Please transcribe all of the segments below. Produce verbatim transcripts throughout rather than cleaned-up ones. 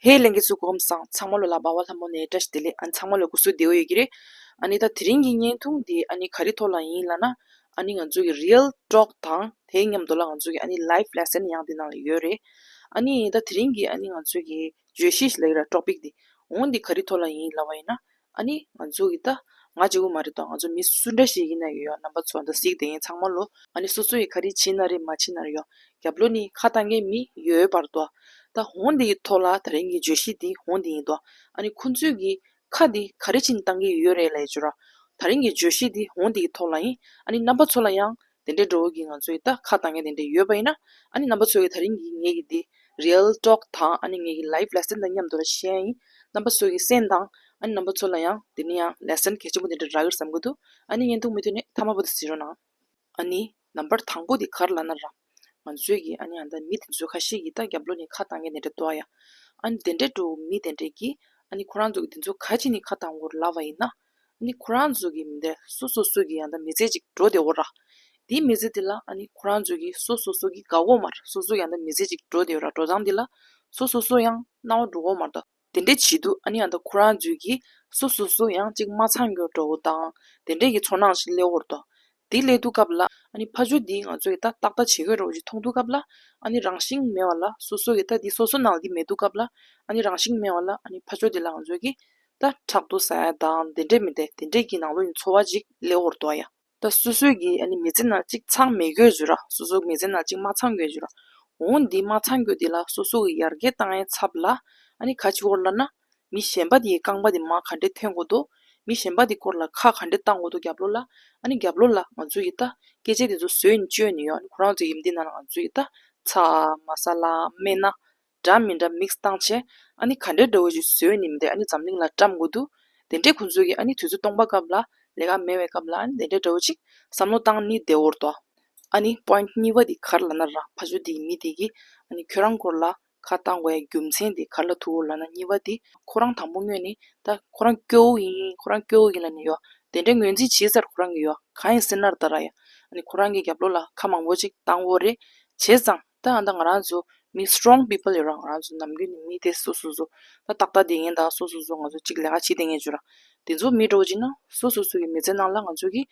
ཧེ་ལྷན་རྒྱས་ཚོ་སྐུ་ཁམས་བཟང་། ཚང་མ་ལོ་ལ་སྦ་བ་ལྷ་མོ་ནས་བཀྲ་ཤིས་བདེ་ལེགས། ཨ་ནི་ཚང་མ་ལོ་སྐུ་གཟུགས་བདེ་པོ་ཡོད་ཀྱི་རེད། ཨ་ནི་ད་དེ་རིང་གི་བརྙན་ཐུང་འདི་ཨ་ནི་ག་རེ་ཐོག་ལ་ཡིན་ལབ་ན། ཨ་ནི་ང་ཚོ་གི་རི་ཡལ་ཊོག་དང་དེའི་མཉམ་དུ་ལ་ང་ཚོ་གི་ཨ་ནི་ལའིཕ་ལེ་སན་ཡང་དེ་ནང་ལ་ཡོད་རེད། ཨ་ནི་ད་དེ་རིང་གི་ཨ་ནི་ང་ཚོ་གི་བརྗོད་གཞི་ལབ་ཀྱི་ར་ཊོ་པིག་འདི་འོ་འདི་ག་རེ་ཐོག་ལ་ཡིན་ལབ་པ་ཡིན་ན། ཨ་ནི་ང་ཚོ་གི་ད་ང་གཅིག་པུ་མ་རེད་དོ། ང་ཚོ་མི་སུ་འདྲ་ཞིག་ཡིན་ན་ཡོད་ཡ། རྣམ་པ་ཚོ་ད་གཟིགས་བསྡད་མཁན་ཚང་མ་ལོ་ཨ་ནི་སོ་སོ་ཡི་ག་རེ་བྱེད་ན་རེད་མ་བྱེད་ན་རེད་ཡ། རྒྱབ་ལོགས་ནས་ཁ་བཏང་མཁན་མི་ཡོད་པར་དོ། ད་འོ་འདི་གི་ཐོག་ལ་དེ་རིང་གི་བརྗོད་གཞི་འདི་འོ་འདི་ཡིན་དོ། ཨ་ནི་ཁོང་ཚོས་གི་ཁ་འདི་ག་རེ་བྱེད་ནས་བཏང་གི་ཡོད་རེད་ལབ་ཡ་ཅོ་ར། དེ་རིང་གི་བརྗོད་གཞི་འདི་འོ་འདི་གི་ཐོག་ལ་ཡིན། ཨ་ནི་རྣམ་པ་ཚོ་ལ་ཡང་དེ་འདྲའི་འགྲོ་བོ་གི་ང་ཚོ་ཡི་ད་ཁ་བཏང་མཁན་དེ་འདྲ་ཡོད་པ་ཡིན་ན། ཨ་ནི་རྣམ་པ་ཚོ་གི་དེ་རིང་གི་ངེད་ཀྱི་འདི་རི་ཡལ་ཊོག་དང་ཨ་ནི་ངེད་ཀྱི་ལའིཕ་ལེ་སན་དང་མཉམ་དུ་ལ་བཤད་ཡིན། རྣམ་པ་ཚོ་གི་གསན་དང་། ཨ་ནི་རྣམ་པ་ཚོ་ལ་ཡང་དེ་ནི་ཡང་ལེ་སན་གལ་ཆེན་པོ་དེ་འདྲ་རག་གི་རེད་བསམ་གི་འདུག་ཨ་ནི་བརྙན་ཐུང་མུ་མཐུད་ནས་མཐའ་མ་བར་དུ་གཟིགས་རོགས་གནང་། ཨ་ནི་ནམ་བར་དང་པོ་དེ་ག་རེ་ལབ་ན་ར། ང་ཚོས་ཀྱི་ཨ་ནི་ཨ་ད་མི་དེ་ཚོ་ཁ་ཤས་ཀྱིས་ད་རྒྱབ་ལོགས་ནས་ཁ་བཏང་མཁན་དེ་འདྲ་འདུག་ཨ་ཡ། ཨ་ནི་དེ་འདྲའི་འགྲོ་མི་དེ་འདྲས་ཀྱིས་ཨ་ནི་ཁོ་རང་ཚོ་གི་དེ་ཚོ་ག་བྱས་ནས་ཁ་བཏང་དགོས་ལབ་པ་ཡིན་ན། ཨ་ནི་ཁོ་རང་ཚོ་གི་མི་དེ་སོ་སོ་སོ་གི་ཨ་ད་མི་ཚེ་ཅིག་འགྲོ་བསྡད་ཡོད་ར། དེའི་མི་ཚེ་དེ་ལ་ཨ་ནི་ཁོ་རང་ཚོ་གི་སོ་སོ་སོ་གི་དགའ་གོ་མ་ར། སོ་སོ་གི་ཨ་ད་མི་ཚེ་ཅིག་འགྲོ་བསྡད་ཡོད་ར། འགྲོ་སྟངས་དེ་ལ་སོ་སོ་སོ་ཡང་སྣང་བ་འགྲོ་གོ་མ་ར་ད། དེ་འདྲའི་བྱེད་དུས་ཨ་ནི་ཨ་ད་ཁོ་རང་ཚོས་ཀྱི་སོ་སོ་སོ་ཡང་གཅིག་མ་ཚང་རྒྱུ་འདྲ་བོ་དང་། དེ་འདྲའི་གི་ཚོར་སྣང་ཞིག་སླེབས་ཡོད་ར་ད། དེ་སླེབས་དུས་སྐབས་ལ་ཨ་ནི་ཕར་ཕྱོགས་འདི་ང་ཚོ་ཡི་ད་ཏག་ཏག་བྱེད་དགོས་རེད་ཅེས་མཐོང་དུས་སྐབས་ལ། ཨ་ནི་རང་བཞིན་མེད་པ་ལ་སོ་སོ་ཡི་ད་འདི་སོ་སོ་ནང་འདི་མེད་དུས་སྐབས་ལ། ཨ་ནི་རང་བཞིན་མེད་པ་ལ་ཨ་ནི་ཕར་ཕྱོགས་འདི་ལ་ང་ཚོ་གི་ད་ཕྲག་དོག་ཟ་ཡ་དང་དེ་འདྲའི་མི་དེ་དེ་འདྲའི་གི་ནང་ལོགས་ཡི་ཚོར་བ་ཅིག་སླེབས་ཡོད་ར་ད་ཡ། ད་སོ་སོ་གི་ཨ་ནི་མི་ཚེ་ནང་གཅིག་ཚང་མེད་དགོས་ཟེར་ར། སོ་སོ་གི་མི་ཚེ་ནང་གཅིག་མ་ཚང་དགོས་ཟེར་ར། འོ་འདི་མ་ཚང་དགོས་དེ་ལ་སོ་སོ་གི་ཡར་རྒྱས་བཏང་ཡའི་ཚབ་ལ་ཨ་ནི་ག་ཅིག་ཡོད་ར་ལབ་ན། མི་གཞན་པ་དེའི་རྐང་པ་དེ་མར་ག་འདྲས་འཐེན་དགོས་འདུག་མི་གཞན་པ་དེའི་སྐོར་ལ་ཁ་ག་འདྲས་བཏང་དགོས་འདུག་རྒྱབ་ལོགས་ལ། ཨ་ནི་རྒྱབ་ལོགས་ལ་ང་ཚོ་ཡི་ད་སྐད་ཆ་དེ་ཚོ་བཟོས་ནས་བཅོས་ནས་ཡོད། ཨ་ནི་ཁོ་རང་ཚོ་ཡི་འདི་ནང་ལ་ང་ཚོ་ཡི་ད་ཚྭ་མ་ས་ལ་སྨན་སྣ་འདྲ་མི་འདྲ་མིག་སི་བཏང་བྱས། ཨ་ནི་ག་འདྲས་འདྲ་བོ་ཞིག་བཟོས་ནས་མི་དེ་ཨ་ནི་འཛམ་གླིང་ལ་བཀྲམ་དགོས་འདུག་དེ་འདྲས་ཁོ་ཚོ་གི་ཨ་ནི་དུས་ཚོད་སྟོང་པ་སྐབས་ལ་ལས་ཀ་མེད་པའི་སྐབས་ལ་ཨ་ནི་དེ་འདྲས་འདྲ་བོ་ཅིག་བསམ་བློ་བཏང་ནས་བསྡད་ཡོད་ར་ད། ཨ་ནི་པོ་ཡིན་ཊི་གཉིས་པ་དེ་ག་རེ་ལབ་ན་ར། ཕར་ཕྱོགས་དེའི་མི་དེ་གིས་ཨ་ནི་ཁྱོད་རང་སྐོར་ལ་ཁ་བཏང་དགོས་ཡ་རྒྱུ་མཚན་དེ་ག་རེ་ལ་ཐུག་ཡོད་ལབ་ན། གཉིས་པ་དེ་ཁོ་རང་དང་པོ་སྔོན་ནས་ད་ཁོ་རང་སྐྱོ་བོ་ཡིན། ཁོ་རང་སྐྱོ་བོ་ཡིན་ལབ་ནས་ཡོད། དེ་འདྲའི་ངོས་འཛིན་བྱས་ཚར་ཁོ་རང་གིས་ཡོད། གང་ཡིན་ཟེར་ན་ར་ད་ར་ཡ། ཨ་ནི་ཁོ་རང་གི་རྒྱབ་ལོགས་ལ་ཁ་མང་པོ་ཅིག་བཏང་ཡོད་རེད། བྱས་ཙང་ད་ཨ་ད་ང་རང་ཚོ་མི་སི་ཊོང་པི་པལ་ཡོད་ར། ང་རང་ཚོ་ནམ་རྒྱུན་ནས་མི་དེ་སོ་སོ་སོ་ད་ཏག་ཏག་བསྡད་མཁན་དང་སོ་སོ་སོ་ང་ཚོ་གཅིག་ལས་ཀ་བྱེད་བསྡད་མཁན་ཅིག་ཡོད་ར། དེ་ཚོ་མི་འདྲ་བོ་ཅིག་ན་སོ་སོ་སོ་གི་མི་ཚེ་ནང་ལ་ང་ཚོ་གི་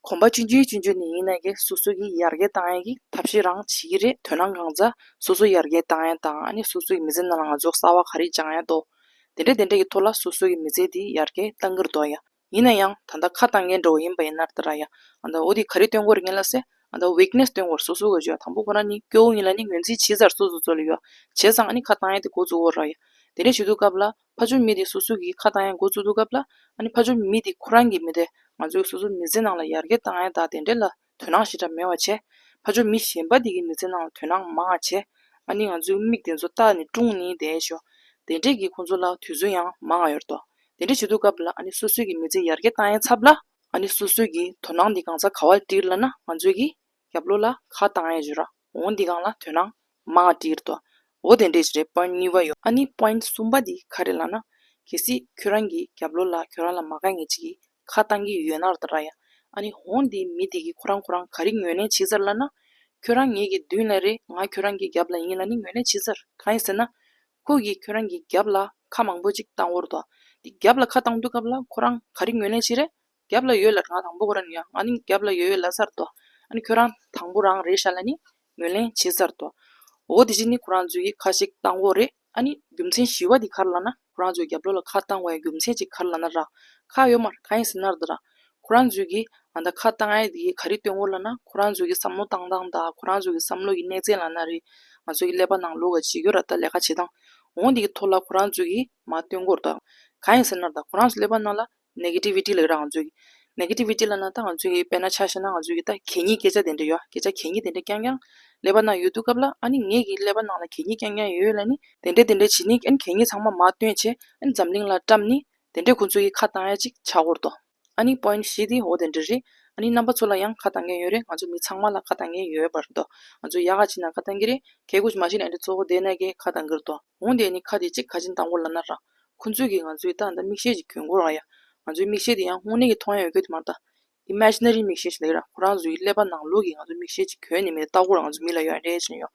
གོམ་པ་ཆུང་ཆུང་ཆུང་ཆུང་ནས་ཡིན་ན་གི་སོ་སོ་གི་ཡར་རྒྱས་བཏང་ཡ་གི་ཐབས་ཤེས་རང་བྱེད་ཀྱི་རེད། དོ་སྣང་གང་ཚ་སོ་སོ་ཡར་རྒྱས་བཏང་ཡ་དང་། ཨ་ནི་སོ་སོ་གི་མི་ཚེ་ནང་ལ་ང་ཚོ་གསར་བ་ག་རེ་སྦྱང་ཡ་འདུག་དེ་འདྲ་དེ་འདྲ་གི་ཐོག་ལ་སོ་སོ་གི་མི་ཚེ་དེ་ཡར་རྒྱས་བཏང་གི་རེད་དོ་ཡ། ཡིན་ན་ཡང་ད་ལྟ་ཁ་བཏང་མཁན་འདྲ་བོ་ཡིན་པ་ཡིན་ན་ད་ར་ཡ། ཨ་ད་འོ་དེ་ག་རེ་སྟོན་དགོས་རེད་ངེད་ལ་ཟེར། ཨ་ད་ཝིག་ནེ་སི་སྟོན་དགོས་རེད། སོ་སོ་གི་བརྗོད་དང་པོ་ཁོ་རང་ནི་སྐྱོ་བོ་ཡིན་ལབ་ནི་ངོས་འཛིན་བྱས་ཚར་སོ་སོ་ཚོ་ལ་ཡོད། བྱས་ཙང་ཨ་ནི་ཁ་བཏང་ཡ་དེ་འགོ་བཙུགས་ཡོད་ར་ཡ། དེ་འདྲ་བྱེད་དུས་སྐབས་ལ་ཕར་ཕྱོགས་མི་དེ་སོ་སོ་གིས་ཁ་བཏང་ཡ་འགོ་བཙུགས་དུས་སྐབས་ལ། ཨ་ནི་ཕར་ཕྱོགས་མི་དེ་ཁོ་རང་གི་མི་དེ་ང་ཚོའི་སོ་སོ་མི་ཚེ་ནང་ལ་ཡར་རྒྱས་བཏང་ཡ་དང་དེ་འདྲ་ལ་དོ་སྣང་ཞེ་དྲག་མེད་པ་བྱས། ཕར་ཕྱོགས་མི་གཞན་པ་དེ་གི་མི་ཚེ་ནང་ལ་དོ་སྣང་མང་བ་བྱས། ཨ་ནི་ང་ཚོའི་མིག་དེ་ཚོ་ལྟ་ནས་ཀྲུང་ནས་བསྡད་ཤོག་དེ་འདྲས་ཀྱི་ཁོང་ཚོ་ལ་དུས་ཚོད་ཡང་མང་བ་ཡོད་རེད་དོ། དེ་འདྲས་བྱེད་དུས་སྐབས་ལ་ཨ་ནི་སོ་སོའི་གི་མི་ཚེ་ཡར་རྒྱས་བཏང་ཡའི་ཚབ་ལ། ཨ་ནི་སོ་སོའི་གི་དོ་སྣང་འདི་གང་ས་ག་བར་བསྒྲིལ་ལབ་ན། ང་ཚོའི་གི་རྒྱབ་ལོགས་ལ་ཁ་བཏང་ཡ་ཅིག་ཡོད་ར། འོ་འདི་སྒང་ལ་དོ་སྣང་མང་བ་བསྒྲིལ་རེད་དོ། འོ་དེ་འདྲས་ཅིག་རེད། པོ་ཡིན་ཊི་གཉིས་པ་ཡོད། ཨ་ནི་པོ་ཡིན་ཊི་གསུམ་པ་འདི་ག་རེ་ལབ་ན། གལ་སྲིད་ཁྱོད་རང་གི་རྒྱབ་ལོགས་ལ་ཁྱོད་རང་ལ་མ་དགའ་མཁན་ཅིག་གིས་ཁ་བཏང་གི་ཡོད་ན་ར་ད་ར་ཡ། ཨ་ནི་འོ་འདི་མི་དེ་གིས་ཁོ་རང་ཁོ་རང་ག་རེ་ངོས་ལེན་བྱས་ཚར་ལབ་ན། ཁྱོད་རང་ངེད་ཀྱི་མདུན་ལ་རེད། ང་ཁྱོད་རང་གི་རྒྱབ་ལ་ཡིན་ལབ་ནི་ངོས་ལེན་བྱས་ཚར། གང་ཡིན་ཟེར་ན། ཁོ་གིས་ཁྱོད་རང་གི་རྒྱབ་ལ་ཁ་མང་པོ་ཅིག་བཏང་ཡོད་རེད་དོ། དེ་རྒྱབ་ལ་ཁ་བཏང་དུས་སྐབས་ལ་ཁོ་རང་ག་རེ་ངོས་ལེན་བྱས་རེད། རྒྱབ་ལ་ཡོད་ལབ། ང་དང་པོ་ཁོ་རང་ཡ། ང་ནི་རྒྱབ་ལ་ཡོད་ཡོད་ལབ་ཚར་དོ། ཨ་ནི་ཁྱོད་རང་དང་པོ་རང་རེད་ཤག་ལབ་ནི་ངོས་ལེན་བྱས་ཚར་དོ། འོ་དེ་བཞིན་ནི་ཁོ་རང་ཚོས་ཀྱི་ཁ་ཞིག་བཏང་ཡོད་རེད། ཨ་ནི་རྒྱུ་མཚན་བཞི་པ་དེ་ག་རེ་ལབ་ན། ཁོ་རང་ཚོའི་རྒྱབ་ལོགས་ལ་ཁ་བཏང་བའི་རྒྱུ་མཚན་ཅིག་ག་རེ་ལབ་ན་ར། ཁ་ཡོད་མ་རེད། གང་ཡིན་ཟེར་ན་ར་ད་ར། ཁོ་རང་ཚོས་ཀྱི་ཨ་ད་ཁ་བཏང་ཡ་དེ་ག་རེ་སྟོན་ཡོད་ལབ་ན། ཁོ་རང་ཚོས་ཀྱི་བསམ་བློ་བཏང་སྟངས་དང་། ཁོ་རང་ཚོའི་གི་བསམ་བློ་གི་གནས་ཚད་ལབ་ན་རེད། ང་ཚོའི་གི་ཀླད་པ་ནང་ལོགས་ཀྱི་བྱེད་རྒྱུ་ར་ད་ལས་ཀ་བྱེད་སྟངས། འོ་འདི་གི་ཐོག་ལ་ཁོ་རང་ཚོས་ཀྱི་མར་སྟོན་ཡོད་རེད་ད། གང་ཡིན་ཟེར་ན་ར་ད་ཁོ་རང་ཚོའི་ཀླད་པ་ནང་ལ་ནེ་གེ་ཊི་བི་ཊི་ལབ་ཀྱི་ར། ང་ཚོའི་གི་ནེ་གེ་ཊི་བི་ཊི་ལབ་ན་ད་ང་ཚོའི་གི་དཔེར་ན་ཆ་བཞག་ན་ང་ཚོའི་གི་ད་གད་སྙིགས་སྐད་ཆ་དེ་འདྲ་ཡོད། སྐད་ཆ་གད་སྙིགས་དེ་འདྲ་རྐྱང་རྐྱང་ཀླད་པ་ནང་ཡོད་དུས་སྐབས་ལ། ཨ་ནི་ངེད་ཀྱི་ཀླད་པ་ནང་ལ་གད་སྙིགས་རྐྱང་རྐྱང་ཡོད་ལབ་ནི་དེ་འདྲ་དེ་འདྲ་བྱེད་ནི། ཨ་ནི་གད་སྙིགས་ཚང་མ་མར་བཏོན་བྱས། ཨ་ནི་འཛམ་གླིང་ལ་བཀྲམ་ནི། དེ་འདྲས་ཁོང་ཚོ་གི་ཁ་བཏང་ཡ་ཅིག་ཆགས་ཡོད་རེད་དོ། ཨ་ནི་པོ་ཡིན་ཊི་བཞི་དེ་འོ་དེ་འདྲ་རེད། ཨ་ནི་རྣམ་པ་ཚོ་ལ་ཡང་ཁ་བཏང་མཁན་ཡོད་རེད། ང་ཚོ་མི་ཚང་མ་ལ་ཁ་བཏང་མཁན་ཡོད་པ་རེད་དོ། ང་ཚོ་ཡག་ག་བྱེད་ན་ཁ་བཏང་གི་རེད། གལ་ཁུ་ཅིག་མ་བྱེད་ན་འདི་གཙོ་བོ་བསྡད་ན་གི་ཁ་བཏང་གི་རེད་དོ། འོ་དེ་ནི་ཁ་དེ་ཅིག་ག་བྱེད་བཏང་དགོས་ལབ་ན་ར། ཁོང་ཚོས་གི་ང་ཚོའི་ད་ད་མིག་ཤེལ་ཅིག་གྱོན་དགོས་ར་ཡ། ང་ཚོའི་མིག་ཤེལ་དེ་ཡང་དངོས་གནས་ཀྱི་མཐོང་ཡ་ཡོད་རྒྱུ་དེ་མ་རེད་ད། ཨི་མེ་ཇི་ན་རི་མིག་ཤེལ་ཞིག་ལབ་ཀྱི་ར། ཁོ་རང་ཚོའི་ཀླད་པ་ནང་ལོགས་ཀྱི་ང་ཚོ་མིག་ཤེལ་ཅིག་གྱོན་ནས་མི་ལྟ་དགོས་ར། ང་ཚོ་མི་ལ་ཡོད་རེད་ཟེར་ནས་ཡོད།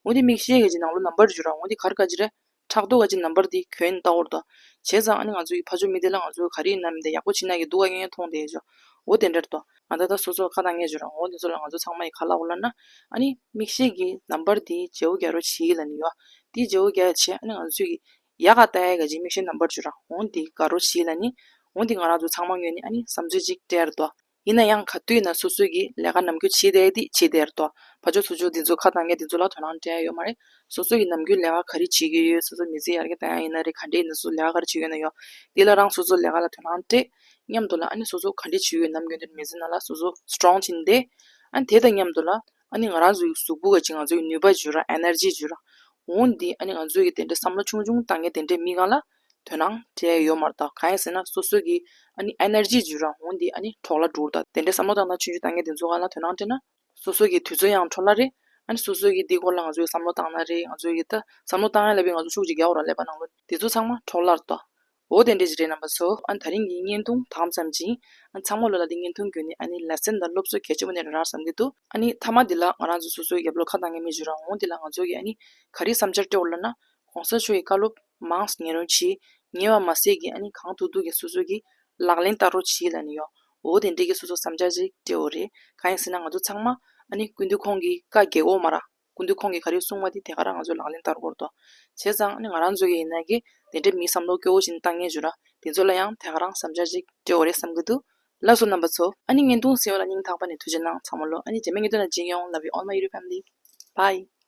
འོ་དེ་མིག་ཤེལ་གི་ཅིག་ནང་ལོགས་ནམ་བར་འཇུ་ར། འོ་དེ་ག་རེ་ག་ཅི་རེད། ཕྲག་དོག་ག་ཅིག་ནམ་བར་དེ་གྱོན་ལྟ་བོར་དོ། བྱས་ཙང་ཨ་ནི་ང་ཚོ་ཡི་ཕ་ཇོ་མི་དེ་ལ་ང་ཚོ་ག་རེ་ཡིན་ན་མི་དེ་ཡག་པོ་བྱེད་ན་གི་སྡུག་ག་ངན་མཐོང་དེ་ཡོད་ཅོ། འོ་དེ་འདྲར་དོ། ང་ད་ལྟ་སོ་སོ་ཁ་བཏང་ངེས་བྱོས་ར། འོ་དེ་ཚོ་ལ་ང་ཚོ་ཚང་མ་ཡི་ག་ལ་འོ་ལ་ན། ཨ་ནི་མིག་ཤེལ་གི་ནམ་བར་དེ་བརྗེ་བོ་རྒྱག་རོགས་བྱེད་ལ་ནི་ཡོ། དེ་བརྗེ་བོ་རྒྱག་བྱས་ཨ་ནི་ང་ཚོ་ཡི་ཡག་ག་ལྟ་ཡ་ག་ཅིག་མིག་ཤེལ་ནམ་བར་བྱོས་ར། འོ་དེ་དགའ་རོགས་བྱེད་ལ་ནི། འོ་དེ་ང་རང་ཚོ་ཚང་མ་ངོས་ནས་ཨ་ནི་བསམ་ཚུལ་ཅིག་སྤྲད་ར་དོ། ཡིན་ན་ཡང་ག་དུས་ཡིན་ན་སོ་སོ་གི་ལས་ཀ་ནམ་རྒྱུན་བྱེད་བསྡད་དེ་བྱེད་བསྡད་ར་དོ། ཕ་ཇོ་ཚོ་ཇོ་འདི་ཚོ་ཁ་བཏང་མཁན་འདི་ཚོ་ལ་དོ་སྣང་སྤྲད་ཡ་ཡོད་མ་རེད། སོ་སོ་གི་ནམ་རྒྱུན་ལས་ཀ་ག་རེ་བྱེད་ཀྱི་ཡོད། སོ་སོ་མི་ཚེ་ཡར་རྒྱས་གཏང་ཡ་ཡིན་ན་རེད། ག་འདྲས་ཡིན་ན་སོ་སོ་ལས་ཀ་ག་རེ་བྱེད་ཀྱི་ཡོད་ན་ཡོ། འདི་ལ་རང་སོ་སོ་ལས་ཀ་ལ་དོ་སྣང་སྤྲད། མཉམ་དུ་ལ་ཨ་ནི་སོ་སོ་ག་འདྲས་བྱེད་ཀྱི་ཡོད། ནམ་རྒྱུན་དུ་མི་ཚེ་ནང་ལ་སོ་སོ་སི་ཊོང་བྱེད་བསྡད། ཨ་ནི་དེ་དང་མཉམ་དུ་ལ་ཨ་ནི་ང་རང་ཚོའི་གཟུགས་པོ་ག་ཅིག་ང་ཚོའི་ནུས་པ་བྱོས་ར། ཨེ་ནར་ཇི་བྱོས་ར། འོ་འདི་ཨ་ནི་ང་ཚོའི་གི་དེ་འདྲས་བསམ་བློ་ཆུང་ཆུང་བཏང་མཁན་དེ་འདྲས་མི་གང་ལ་དོ་སྣང་སྤྲད་ཡ་ཡོད་མ་རེད་དོ། གང་ཡིན་ཟེར་ན་སོ་སོ་གི་ཨ་ནི་ཨེ་ནར་ཇི་བྱོས་ར། འོ་འདི་ཨ་ནི་འཕྲོ་བརླག་འགྲོ་གི་རེད་དོ། དེ་འདྲས་བསམ་བློ་བཏང་སྟངས་ཆུང་ཆུང་བཏང་མཁན་དེ་ཚོ་གང་ལ་དོ་སྣང་སྤྲད་ན། སོ་སོ་གི་དུས་ཚོད་ཡང་འཕྲོ་བརླག་རེད། ཨ་ནི་སོ་སོ་གི་འདི་སྐོར་ལ་ང་ཚོས་བསམ་བློ་བཏང་ན་རེད། ང་ཚོ་གི་ད་བསམ་བློ་བཏང་ཡ་ལ་བས་ང་ཚོ་ཤུགས་ཅིག་རྒྱག་དགོས་ར། ཀླད་པ་ནང་ལོགས་དེ་ཚོ་ཚང་མ་འཕྲོ་བརླག་རེད་དོ། འོ་དེ་འདྲས་ཅིག་རེད་རྣམ་པ་ཚོ། ཨ་ནི་ད་རིང་གི་བརྙན་ཐུང་དེ་ཙམ་ཅིག་ཨ་ནི་ཚང་མ་ལོ་ལ་འདི་བརྙན་ཐུང་བརྒྱུད་ནས་ཨ་ནི་ལེ་སན་དང་སློབ་གསོ་གལ་ཆེན་པོ་ནས་རག་བསམ་གྱི་འདུག་ཨ་ནི་མཐའ་མ་འདི་ལ་ང་རང་ཚོ་སོ་སོའི་རྒྱབ་ལོགས་ཁ་བཏང་མཁན་མི་བྱོས་ར། འོ་འདི་ལ་ང་ཚོ་གི་ཨ་ནི་ག་རེ་བསམ་འཆར་སྤྲད་འོ་ལབ་ན། གོང་ས་མཆོག་གི་བཀའ་སློབ་མང་ཙམ་ཉན་རོགས་གྱིས། ཉན་པ་མ་ཟད་ཀྱི་ཨ་ནི་གང་ཐུབ་ཐུབ་ཀྱིས་སོ་སོ་གི་ལག་ལེན་བསྟར་རོགས་གྱིས་ལབ་ནི་ཡོད། འོ་དེ་འདྲས་ཀྱི་སོ་སོ་བསམ་འཆར་ཅིག་སྤྲད་འོ་རེད། གང་ཡིན་ཟེར་ན་ང་ཚོ་ཚང་མ་ཨ་ནི་སྐུ་མདུན་ཁོང་གི་བཀའ་རྒྱལ་འོ་མ་ར། སྐུ་མདུན་ཁོང་གིས་ག་རེ་གསུངས་པ་དེ་དེ་ག་རང་ང་ཚོས་ལག་ལེན་བསྟར་དགོས་རེད་དོ། བྱས་ཙང་ཨ་ནི་ང་རང་ཚོ་གི་ཡིན་ན་གི་དེ་འདྲས་མི་བསམ་བློ་སྐྱོ་བོ་ཞིག་བཏང་མཁན་བྱོས་ར། དེ་ཚོ་ལ་ཡང་དེ་ག་རང་བསམ་འཆར་ཅིག་སྤྲད་འོ་རེད་བསམ་གྱི་འདུག་ལགས་སོ་རྣམ་པ་ཚོ། ཨ་ནི་བརྙན་ཐུང་གཟིགས་ཡོད་ལ་སྙིང་ཐག་པ་ནས་ཐུགས་རྗེ་གནང་། ཚང་མ་ལོ་ཨ་ནི་རྗེས་མའི་བརྙན་ཐུང་ནང་མཇལ་ཡོང་། Love you all my YouTube family. Bye.